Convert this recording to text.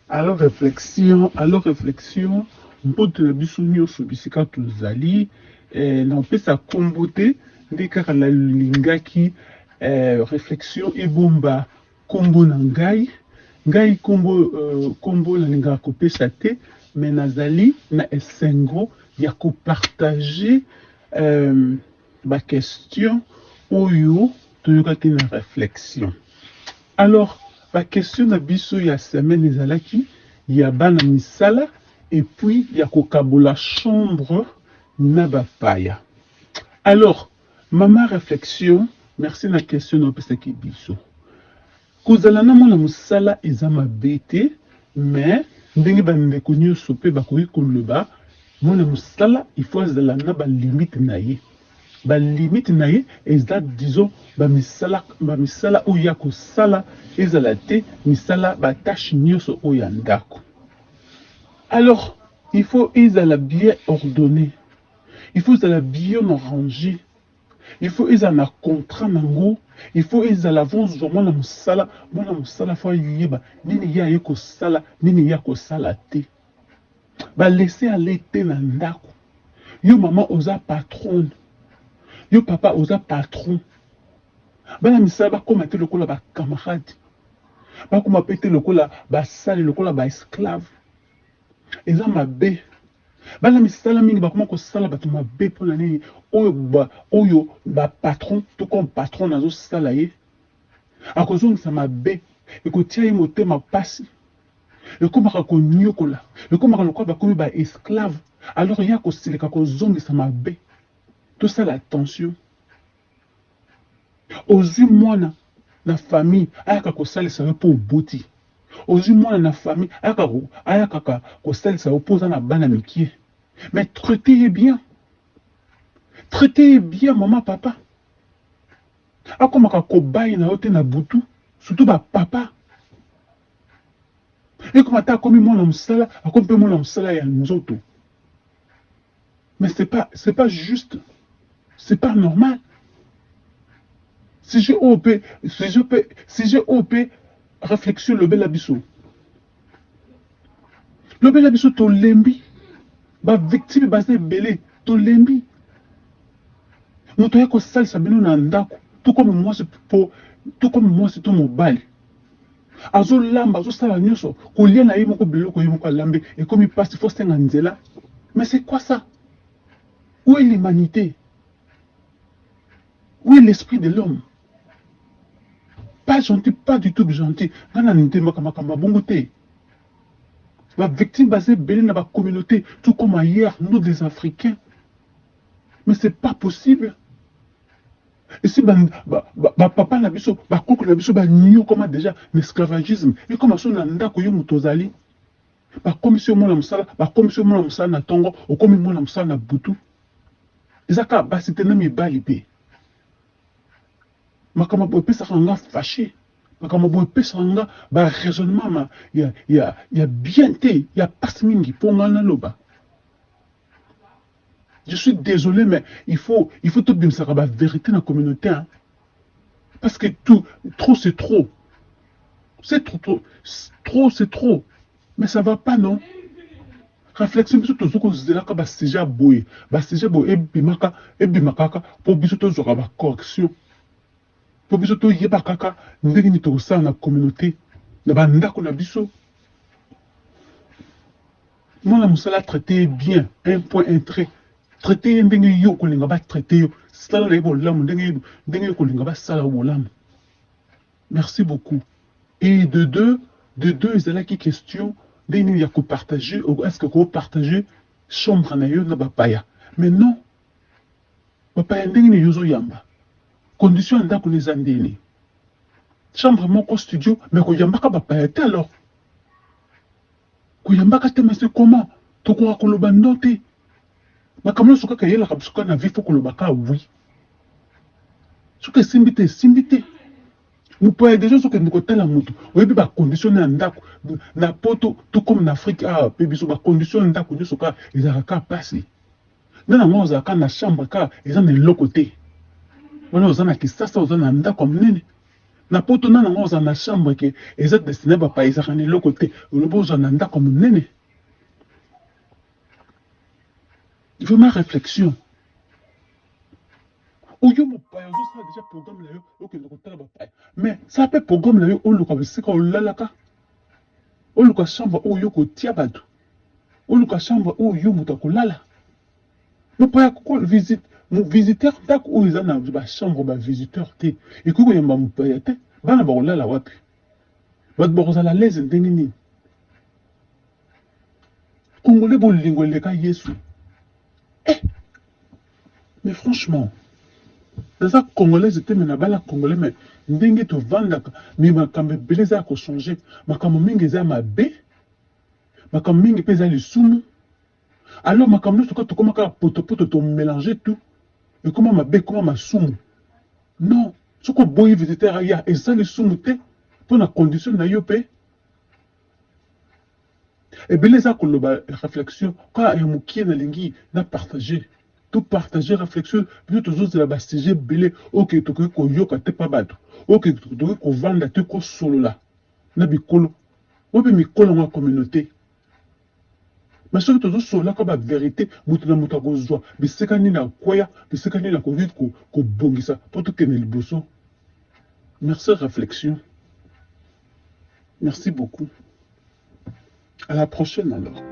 Alors reflexion, alors reflexion, mbote na biso nyonso bisika tozali eh, na opesa kombo te nde kaka nalingaki eh, reflexion ebomba kombo na ngai ngai kombo euh, kombo nalingaka kopesa te mais nazali na esengo ya kopartage euh, ba question oyo toyokaki na reflexion. Alors ba question na biso ya semaine ezalaki ya bana misala et puis ya kokabola chambre na bapaya. Alors mama reflexion, merci na question na opesaki biso. Kozala na mwana mosala eza mabe te, mais ndenge bandeko nyonso mpe bakoki koloba, mwana mosala il faut azala na ba limite na ye. Ba limite na ye eza disons ba misala ba misala oyo ya kosala ezala te misala ba tâche nyonso oyo ya ndako. Alors il faut ezala bien ordonné, il faut ezala bien arrangé, il faut ezala na contrat nango, il faut ezala vozwa mwana mosala mwana mosala faut ayeba nini ye aye kosala nini ye akosala te. Ba laisser aller te na ndako. Yo mama oza patronne, yo papa oza patron, bana misala bakóma te lokola ba camarade, bakóma mpe te lokola basali, lokola ba esclave. Eza mabe. Bana misala mingi bakoma kosala bato mabe mpona nini? Oyo ba, oyo ba patron to comme patron nazosala ye akozongisa mabe, ekotia ye motema pasi, ekomaka konyokola, ekomaka lokola bakomi ba esclave. Alors ye akosilika kozongisa mabe. Tosala attention. Ozwi mwana na famille ayaka kosalisa yo mpo oboti, ozwi mwana na famille ayaka ayakaka kosalisa yo mpo oza na bana mikie, mais traite ye bien, traite ye bien mama papa. Akomaka kobayi na yo te na butu, surtout ba papa. Ekoma ata akomi mwana mosala, akomi mpe mwana mosala ya nzoto. Mais c'est pas juste, c'est pas normal. Sujet oyo mpe, sujet mpe, sujet oyo mpe réflexion, lobela biso, lobela biso. Tolembi, ba victime baza ebele, tolembi. Moto aya kosalisa bino na ndako, to komi mwasi po to komi mwasi to mobali, azolamba, azosala nyonso, kolia na ye moko biloko ye moko alambi ekomi mpasi, faut senga nzela. Mais c'est quoi ça? Où est l'humanité? Où est l'esprit de l'homme? Pas gentil, pas du tout gentil. Nga na ndemaka makambo ya bongo te. Ba victime baza ebele na ba communauté, tout comme ailleurs, nous des Africains. Mais c'est pas possible. Esi bapapa ba, ba na biso, bakoko na biso banyokoma déjà na esclavagisme. Ekoma so na ndako yo moto ozali, bakomisi yo mwana mosala, bakomisi yo mwana mosala na ntongo, okomi mwana mosala na butu. Eza kaka basi te, na mibali mpe. Makambo boye epesaka nga fâché, makambo boye epesaka nga ba raisonnement ma ya bien te, ya pasi mingi mpo nga naloba. Je suis désolé, mais il faut tobimisaka ba vérité na communauté, hein? Parce que tout trop, c'est trop, c'est trop, trop, trop, c'est trop. Mais ça va pas, non? Réflexion, biso tozo kozelaka ba sujet ya boye, ba sujet boye ebimaka, ebima kaka mpo biso tozwaka ba correction, mpo biso toyeba kaka ndenge nini tokosala na communauté, na bandako na biso. Mwana mosala, traite bien, un point un trait. Traite ye ndenge yo kolinga batraite yo, sala na ye bolamu ndenge yo kolinga basala yo bolamu. Merci beaucoup. Et de deux ezalaki question ndenge nini ya kopartage, est ce que kopartage chambre na yo na bapaya? Mais non, bapaya ndenge nini yo ozoyamba? Condition ya ndako na eza ndeni? Chambre moko, studio, mais koyambaka bapaya te. Alors koyambaka te, mais c'est comment? Tokoka koloba non te. Makambo nyonso kaka eyelaka biso kaka na vie, faut koloba kaka oui. Soki esimbi te, esimbi te. Mopaya déjà, ozokende kotala motu, oyebi ba condition na ya ndako na poto to comme na Afrique awa mpe biso, ba condition ya ndako nyonso kaka ezalaka kaka mpasi. Nde nango ozalaka na chambre kaka eza na eloko te wana, oza na kisasa, oza na ndako ya monene. Na poto nani yango ozala na chambre ke eza destine bapaya ezalaka na eloko te olobi ozala na ndako ya monene vraiment réflexion oyo mopaya ozosala deja programme na yo okende kotala bapaya mais sala mpe programme na yo oluka bisika olalaka oluka chambre oyo kotia bato oluka chambre oyo yo moto akolala Mopaya koko visite visiteur ndako oyo eza na ba chambre ba visiteur te ekoki koyamba mopaya te bana bakolala wapi bato bakozala l'aise ndenge nini congolais bolingo eleka yesu eh mais franchement naza congolaise te me nabala congolais me ndenge tovandaka me makambo ebele eza ya kochange makambo mingi eza mabe makambo mingi mpe eza lisumu Alors makambo nyonso kaka tokoma kaka potopoto to mélanger tout ekoma mabe ekoma masumu non soki oboyi visiteur aya eza lisumu te mpo na condition na yo mpe ebele eza koloba réflexion kaka ya mokie nalingi na partager to partager réflexion biso tozozela basujet ebele oyo tokoki koyoka te mpa bato oyo tokoki kovanda te kosolola na bikolo wapi mikolo yango ya communauté Mais soki tozo sololaka ba verite moto na moto akozwa bisika nini akweya bisika nini akoki kobongisa mpo tokende liboso. Merci réflexion. Merci beaucoup. À la prochaine alors.